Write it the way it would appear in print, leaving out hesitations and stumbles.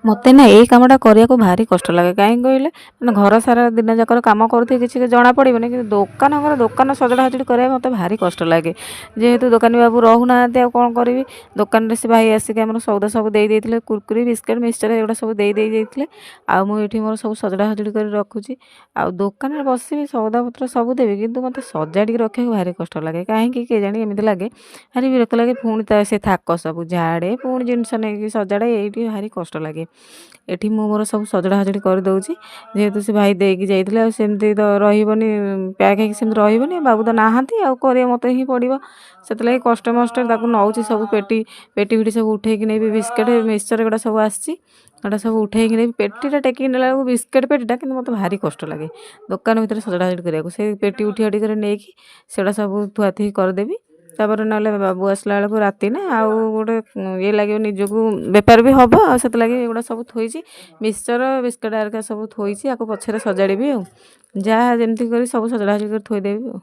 ମୋତେ ନା ଏଇ କାମଟା କରିବାକୁ ଭାରି କଷ୍ଟ ଲାଗେ। କାହିଁକି କହିଲେ, ମାନେ ଘର ସାରା ଦିନ ଯାକର କାମ କରୁଥିବି, କିଛି ଜଣା ପଡ଼ିବନି, କିନ୍ତୁ ଦୋକାନ ଘର, ଦୋକାନ ସଜଡ଼ା ସଜଡ଼ି କରିବା ମୋତେ ଭାରି କଷ୍ଟ ଲାଗେ। ଯେହେତୁ ଦୋକାନୀ ବାବୁ ରହୁନାହାନ୍ତି, ଆଉ କ'ଣ କରିବି? ଦୋକାନରେ ସେ ଭାଇ ଆସିକି ଆମର ସଉଦା ସବୁ ଦେଇ ଦେଇଥିଲେ, କୁରକୁରି, ବିସ୍କୁଟ୍, ମିକ୍ସଚର୍ ଏଗୁଡ଼ା ସବୁ ଦେଇ ଦେଇ ଯାଇଥିଲେ। ଆଉ ମୁଁ ଏଇଠି ମୋର ସବୁ ସଜଡ଼ା ସଜଡ଼ି କରି ରଖୁଛି। ଆଉ ଦୋକାନରେ ବସିବି, ସଉଦା ପତ୍ର ସବୁ ଦେବି, କିନ୍ତୁ ମୋତେ ସଜାଡ଼ିକି ରଖିବାକୁ ଭାରି କଷ୍ଟ ଲାଗେ। କାହିଁକି କେଜାଣି ଏମିତି ଲାଗେ, ଭାରି ବିରକ୍ତ ଲାଗେ। ପୁଣି ତା ସେ ଥାକ ସବୁ ଝାଡ଼େ, ପୁଣି ଜିନିଷ ନେଇକି ସଜାଡ଼େ, ଏଇଠି ଭାରି କଷ୍ଟ ଲାଗେ। ଏଠି ମୁଁ ମୋର ସବୁ ସଜଡ଼ା ସଜଡ଼ି କରିଦେଉଛି। ଯେହେତୁ ସେ ଭାଇ ଦେଇକି ଯାଇଥିଲେ, ଆଉ ସେମିତି ତ ରହିବନି, ପ୍ୟାକ୍ ହେଇକି ସେମିତି ରହିବନି। ବାବୁ ତ ନାହାନ୍ତି, ଆଉ କରିବା ମୋତେ ହିଁ ପଡ଼ିବ। ସେଥିଲାଗି କଷ୍ଟେ ମଷ୍ଟେ ତାକୁ ନେଉଛି ସବୁ ପେଟି ପେଟି ଫେଟି ସବୁ ଉଠେଇକି ନେବି। ବିସ୍କେଟ୍, ମିକ୍ସଚର୍ ଏଗୁଡ଼ା ସବୁ ଆସିଛି, ଏଗୁଡ଼ା ସବୁ ଉଠେଇକି ନେବି। ପେଟିଟା ଟେକିକି ନେଲା ବେଳକୁ, ବିସ୍କେଟ୍ ପେଟିଟା କିନ୍ତୁ ମୋତେ ଭାରି କଷ୍ଟ ଲାଗେ ଦୋକାନ ଭିତରେ ସଜଡ଼ା ସଜଡ଼ି କରିବାକୁ। ସେଇ ପେଟି ଉଠି ଉଠି କରି ନେଇକି ସେଗୁଡ଼ା ସବୁ ଥୁଆଥୁଇ କରିଦେବି। ତାପରେ ନହେଲେ ବାବୁ ଆସିଲା ବେଳକୁ ରାତି ନା, ଆଉ ଗୋଟେ ଇଏ ଲାଗିବ ନିଜକୁ, ବେପାର ବି ହେବ। ଆଉ ସେଥିଲାଗି ଏଗୁଡ଼ା ସବୁ ଥୋଇଛି, ମିକ୍ସଚର୍, ବିସ୍କେଟ୍ ହେରିକା ସବୁ ଥୋଇଛି। ଆକୁ ପଛରେ ସଜାଡ଼ିବି, ଆଉ ଯାହା ଯେମିତି କରି ସବୁ ସଜଡ଼ା ସଜଡ଼ି କରି ଥୋଇଦେବି ଆଉ।